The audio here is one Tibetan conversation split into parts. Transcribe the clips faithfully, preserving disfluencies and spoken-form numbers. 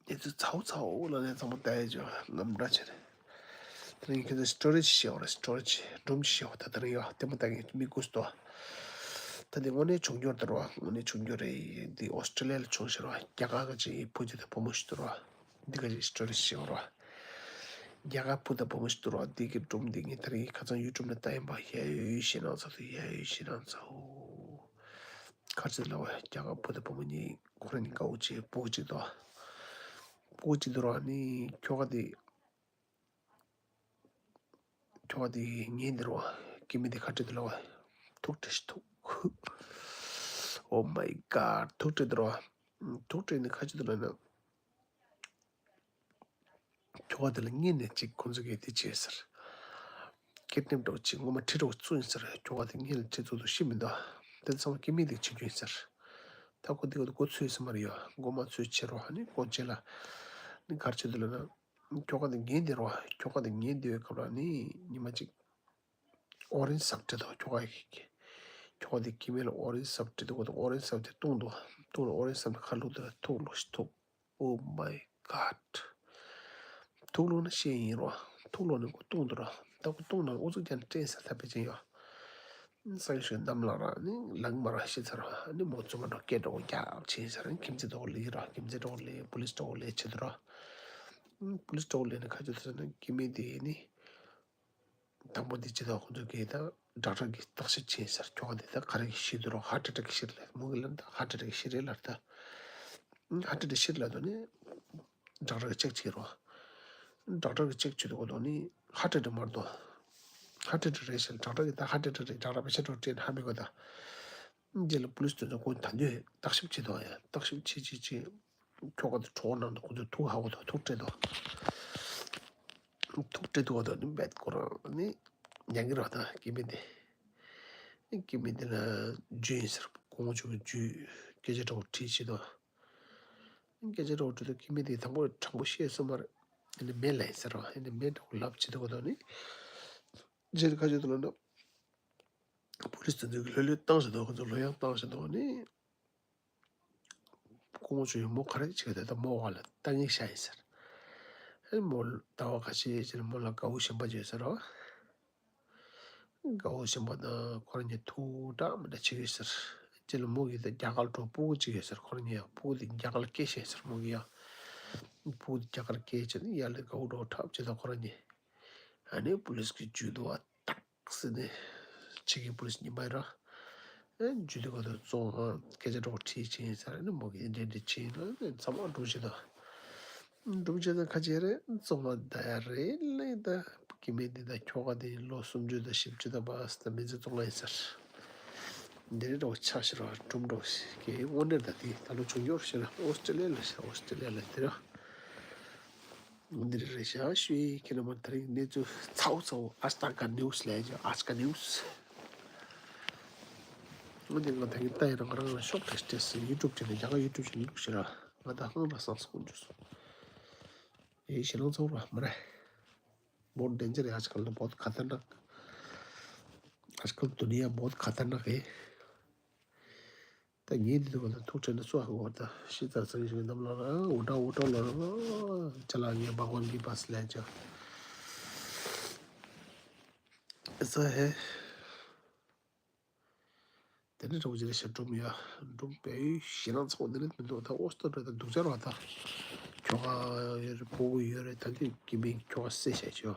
ཨེ་ཙི་ཚའོ་ཚའོ་ལ་ནས་ཚང་མ་ལྟ་ཡ་ཅོ་ངམ་འདྲ་ཆེ་རེད། དེ་རིང་ཁྱེད་ཚོ་སི་ཊོ་རི་ཅིག་བཤད་འོ་རེད། སི་ཊོ་རི་ཅིག་སྒྲུང་ཅིག་བཤད་འོ། ད་དེ་རིང་ཡོ་ལྟད་མོ་ལྟ་མཁན་མི་དགོས་སོ། ད་དེ་དངོས་གནས་བྱུང་རྒྱུ་རེད་རོ། དངོས་གནས་བྱུང་རྒྱུ་རེད། འདི་ཨོ་སི་ཀྲི་ལི་ཡ་ལ་བྱུང་ཤག་རོ། རྒྱ་གར་གི་ཅིག་བུ་ཅིག་དང་བུ་མོ་ཞིག་འདུག་རོ། འདི་ག་ཅིག་སི་ཊོ་རི་ཅིག་བཤད་འོ་རོ། རྒྱ་གར་བུ་དང་བུ་མོ་ཞིག་འདུག་རོ། འདི་གི་སྒྲུང་འདི་ངས་དེ་རིང་ཁ་སང་ཡུ་ཊུབ་ནས་ལྟ་ཡིན་པ། ཡ་ཡོ་ཡོ་ཤེས་ནང་ཚ་དུ་ཡ་ཡོ་ཡོ་ཤེས་ནང་ཚ་འོ། ག་རེ་ཟེར་ལབ་པ། རྒྱ་གར་བུ་དང་བུ་མོ་གཉིས་ཁོ་རང་གཉིས་དགའ་བོ་བྱས། སྤུ་གུ་གཅིག་འདུག་སྤུ་གུ་གཅིག་འདུག་རོ། ནི་ཁྱོ་ག་དེ་ཁྱོ་ག་དེ་ཉལ་འདི་རོ། སྐྱེ་དམན་དེ་ཁ་བྲལ་དུ་ལབ་པ། ཐུག་བྲལ་ཞིག་ཐུག Oh my God. ཐུག་བྲལ་འདི་རོ། ཐུག་བྲལ་ནི་ཁ་ཆུ་དུ་ལ་ན། ཁྱོ་ག་དེ་ལ་སྔོན་ནས་ཅིག་ཁོང་ཚོ་གིས་དེ་བྱས་ཟེར། ཀིཌ་ནེབ་འདྲ་བོ་ཅིག་ངོ་མ་ཁྲིད་འདྲ་བོ་བཙུགས་ཡིན་ཟེར། ཁྱོ་ག་དེ་སྔོན་ལ་ཁྲིད་བཙུགས་འདུག་ཤི་མི་འདུག་དེ་ཚང་མ་སྐྱེ་དམན་དེ་བྱེད་རྒྱུ་ཡིན་ཟེར། ད་ཁོ་དེ་ག་དུ་མགོ་ཚོས་ས་མ་རེད་ཡོ། མགོ་མ་ཚོས་བྱེད་རོགས། ཨ་ནི་ཁོ་རྗེས་ལ་ནི་ག་རེ་བྱེད་འདུག་ལབ་ན། ཁྱོ་ག་དེ་ཉལ་བསྡད་རོགས། ཁྱོ་ག་དེ་ཉལ་བསྡད་པའི་སྐབས་ལ་ནི་ཉི་མ་གཅིག་ཨོ་རེན་ཇི་སབ་སྤྲད་དོ། ཁྱོ་ག་ཡི་ཁྱོ་ག་དེ་སྐྱེ་དམན་ལ་ཨོ་རེན་ཇི་སབ་སྤྲད་དོ། ཁོ་དེ་ཨོ་རེན་ཇི་སབ་དེ་བཏུང་དོ། བཏུང་ལ་ཨོ་རེན་ཇི་སབ་དེ་ཁ་བླུགས་དེ་ལ་ཐུག་ལོ་ཞིག་ཐུག Oh my God. ཐུག་ལོ་ན་ཤེས་ཡིན་རོ། ཐུག་ལོ་ནི་ཁོ་བཏུང་དོ་རོ། ད་ཁོ་བཏུང་ན་ཨུ་ཚུགས་ཀྱང་དྲན་ས་ཐབས་པེ་ཅན་ཡོ། སང་ཞོགས་གནམ་ལ་ར་ནི་ལངས་མ་ར་ཤི་ཚར་རོ། ནི་མོ་བཙུན་མ་འགྲོ་སྐད་འགྲོ་རྒྱག་ཕྱིན་ཚར། ཁྱིམ་མཚེས་འགྲོ་ལེ་རོ། ཁྱིམ་མཚེས་འགྲོ་ལེ། པུ་ལིས་འགྲོ་ལེ་བྱེད་དོ་རོ། པུ་ལིས་འགྲོ་ལེ་ནི་ཁ་ཆུ་ཚོད་ན་སྐྱེ་དམན་དེ་ནི། དང་པོ་འདི་ཅི་ད་ཁོ་ཚོ་གིས་ད་ཌོག་ཊར་གིས་བརྟག་ཞིབ་བྱས་ཟེར། ཁྱོ་ག་འདི་ད་ག་རེ་གིས་ཤི་འདུག་རོ། ཧརཊ་ཨེ་ཊེག་གིས་ཤི་རེད་ལབ། མོ་གིས་ལབ་ད་ཧརཊ་ཨེ་ཊེག་གིས་ཤི་རེད་ལབ་ད། ཧརཊ་ཨེ་ཊེག་ཤི་རེད་ལབ་དོ་ནི་ཌོག་ཊར་གིས་ཅེག་བྱེད་རོ། ཌོག་ཊར་གིས་ཅེག་བྱེད་དུས་གོ་དོ་ནི་ཧརཊ་ཨེ་ཊེག་མ་རེད་དོ། ཧརཊ་ཨེ་ཊེག་རེད་ཟེར། ཌོག་ཊར་གིས་ད་ཧརཊ་ཨེ་ཊེག་རེད། ཌོག་ཊར་པེ་ཤེན་ཊི་རོ་སྤྲད་ན་ཧ་མི་གོ་ད། རྗེས་ལ་པུ་ལིས་དེ་ཚོ་ཁོ་ད་དུང་བརྟག་ཞིབ་བྱེད་དོ་ཡ། བརྟག་ཞིབ་བྱེད་བྱེད་བྱེད། ཁྱོ་ག་དེ་གྲོད་ཁོག་ནང་དུ་ཁོ་ཚོས་ཐུག་ཧ་གོ་དོ། ཐུག་སྤྲད་དོ། ཐུག་སྤྲད་དོ་ག་དོ་ནི་བེད་ཁོ་རང་ནི་ཉན་གི་རོ། ད་སྐྱེ་དམན་དེ། སྐྱེ་དམན་དེ་ལ་རྒྱུས་ཡིན་ཟེར། སྐུ་ངོ་ཆུང་གི་རྒྱུས་སྐད་ཆ་འདྲ་བོ་དྲིས་བྱེད་དོ། སྐད་ཆ་འདྲ་བོ་དྲིས་དུས་སྐྱེ་དམན་དེ་དང་པོ་དྲང་པོ་བཤད་སོང་མ་རེད། དེ་ནི་མེད་ལབ་ཡིན་ཟེར་རོ། དེ་ནི་མེད་འདྲ་བོ་ལབ་བྱེད་དོ་ག་དོ་ནི། རྗེས་ལ་ཁ་ཆུ་དུ་ལ་ན། པུ་ལིས་དེ་ཚོ་གིས་ལྷོད་ལྷོད་བཏང་བཞིན་འདུག་ཁོ་ཚོ་ལྷོད་ཡངས་བཏང་བཞིན་འདུག་ནི། སྐུ་ངོ་ཆུང་གིས་མོ་ག་རེ་བྱེད་ཀྱི་འདུག་ད་མོ་བ་ལ་ལྟ་ངན་བྱས་ཡིན་ཟེར། ཨེ་མོ་ཟླ་བ་ཁ་ཤས་ཕྱིན་ལ་མོ་ལ་དགའ་བོ་གཞན་པ་བྱོས་ཟེར་རོ། དགའ་བོ་གཞན་པ་དང་ཁོ་རང་གཉིས་ཐུག་འདྲ་མི་འདྲ་བྱེད་ཀྱི་ཡོད་ཟེར། རྗེས་ལ་མོ་གིས་ད་རྒྱ་གར་འགྲོ་སྤུ་གུ་གཅིག་ཡོད་ཟེར། ཁོ་རང་གཉིས་ཡང་སྤུ་གུ་དེ་རྒྱ་གར་སྐྱེལ་བྱས་ཟེར། མོ་གིས་ཡང་སྤུ་གུ་དེ་རྒྱ་གར་སྐྱེལ་བྱས་ནས་ཡར་ལ་དགའ་བོ་འགྲོ་འཁྲབ་བྱས། ད་ཁོ་རང་གཉིས། ཨ་ནི་པུ་ལིས་ཀྱིས་འཇུས་འདུག་བ། ཏག་ཟེར་ནས་ཕྱི་གི་པུ་ལིས་ཉི་མ་ཡིན་ར། ཨ་འཇུས་དུས་ག་དུས་བཙོང་ཨ་སྐད་ཆ་འདྲ་བོ་དྲིས་ཕྱིན་ཟེར། ཨ་ནི་མོ་གིས་འདྲེ་འདྲེ་ཕྱིན་ཨ་ནི་ཚང་མ་སྒྲུང་བཤད་དོ། སྒྲུང་བཤད་དོ་ཁ་ཆེ་རེད། བཙོང་བ་ད་ཡ་རེད་ལེ། ད་སྐྱེ་དམན་འདི་ད་ཁྱོ་ག་འདི་ལོ་སུམ་ཅུ་དང་བཞི་བཅུ་དང་པ་ད་མི་ཚེ་བཙོང་ཨ་ཡིན་ཟེར། འདི་རེད་འདྲ་བོ་ཆགས་ཤི་ར། སྒྲུང་འདྲ་བོ་ཞིག་གི་དངོས་གནས་ད་དེ་ད་ལོ་བྱུང་ཡོད་ཤི་ར། ཨོ་སི་ཀྲི་ལི་ཡ་ལ་ཤི་ར། ཨོ་སི་ཀྲི་ལི་ཡ་ལ་དེ་ར། འདི་རེད་ཤག་ཞུ་ཡིན། ཁྱེད་རྣམ་པ་ད་རིང་གནས་ཚུལ་ཚ་བོ་ཚ་བོ། ཨ་ཤ་ཀ་ནིའུ་སི་ལབ་ཡ་ཅིག་ཨ་ཤ་ཀ་ནིའུ་སི། འོ་དེ་ང་ད་གིན་ལྟ་ཡིན་ར། ང་རང་ལ་ཤོག་དྲེ་སི་ཊེ་སི་ཡུ་ཊུབ་ཅེ་ནལ་རྒྱ་གར་ཡུ་ཊུབ་ཅེ་ནལ་འདུག་ཤི་ར། ང་ད་ཧང་ར་སང་སྐུ་འཇུ་སོང་། ཡེ་ཤི་ལང་ཚ་བོ་ར་མ་རེད། बहुत डेंजर है आजकल तो, बहुत खतरनाक। आजकल दुनिया बहुत खतरनाक है। ད་ངས་འདི་དུས་ག་ད་ཐུག་འཕྲད་ན་སུ་ཧ་གོ་བ། ད་ཤི་ཚར་ཚར་ཞིག་གནམ་ལ་ཨ་འུ་ཏྲ་འུ་ཏྲ་ལ་ཨ་ཅ་ལག་ངས་བ་གོན་གྱི་པ་སི་ལན་ཅ། ཨེ་ས་ཧེ། དེ་ནས་རོགས་ཅི་ལ་ཤ་སྒྲུང་ཡ། སྒྲུང་དཔེ་ཞེ་ནང་ཚོགས་འདི་ནས་མི་འདུག་ད་ཨོ་སྟོད་རེད། ད་སྡུག་ཅག་ར་ད། ཁྱོ་ག་ཡོད་རེད། སྤུ་གུ་ཡོད་རེད། ད་དུས་སྐྱེ་དམན་གྱི་ཁྱོ་ག་བསད་བཞག་ཅོ།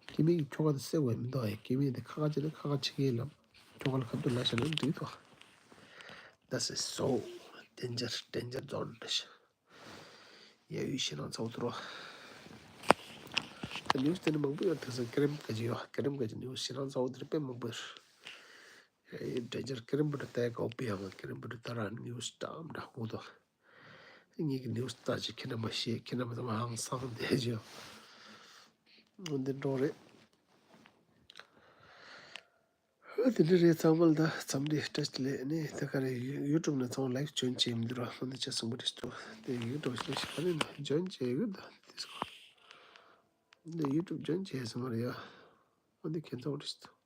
སྐྱེ་དམན་གྱི་ཁྱོ་ག་དེ་བསད་དགོས་མི་འདུག་ཨེ། སྐྱེ་དམན་དེ་ཁ་ཁ་བྱས་ན་ཁ་ཁ་བྱེད་ཀྱི་ལབ། ཁྱོ་ག་ལ་ཁ་ཐུག་ལབ་བཞག་ན་འགྲིག་འདུག This is so danger, danger zone. ཡ་ཡུལ་ཞེ་ནང་ཚ་བོ་དུ་རོ། ད་ནིའུ་སི་དེ་ནི་མང་པོ་ཡོད། དེང་སང་ཀེ་རེམ་ཀ་ཅི་ཡོད། ཀེ་རེམ་ཀ་ཅི་ནིའུ་སི་ཞེ་ནང་ཚ་བོ་དེ་རེད། དཔེ་མང་པོ་ཡོད། ཡ་ཡུལ་འདྲ་ཅར་ཀེ་རེམ་བུ་དུ་ལྟ་ཡ་གོ་པི་ཡ་མ། ཀེ་རེམ་བུ་དུ་ལྟ་ར་ནིའུ་སི་འདྲ་མ་འདྲ་ཧུང་དོ། ངེད་ཀྱི་ནིའུ་སི་ལྟ་ཅི་ཁྱེད་རྣམ་པ་ཤེས། ཁྱེད་རྣམ་པ་ཚང་མ་ཧང་སང་བསྡད་ཅི་ཡོད། འདི་འགྲོ་རེད། དེ་འདྲ་རེད། ཚང་མ་ལ་ད་འཚམས་འདྲི་བཀྲ་ཤིས་བདེ་ལེགས། ནི་ད་ག་རེ་ཡུ་ཊུབ་ནས་ཚང་མ་ལའིབ་ཇོན་བྱས་མི་འདུག་ར། ཧོ་འདི་ཆ་སུང་པ་རེ་སྟོ། དེ་ཡུ་ཊུབ་ཞིག་ཞིག་ག་རེ་ན་ཇོན་བྱས་ཡོད་ད། དེ་སྐོར་འདི་ཡུ་ཊུབ་ཇོན་བྱས་སོང་བ་རེད་ཡ། ཧོ་འདི་ཁྱེད་ཚོ་རེ་སྟོ།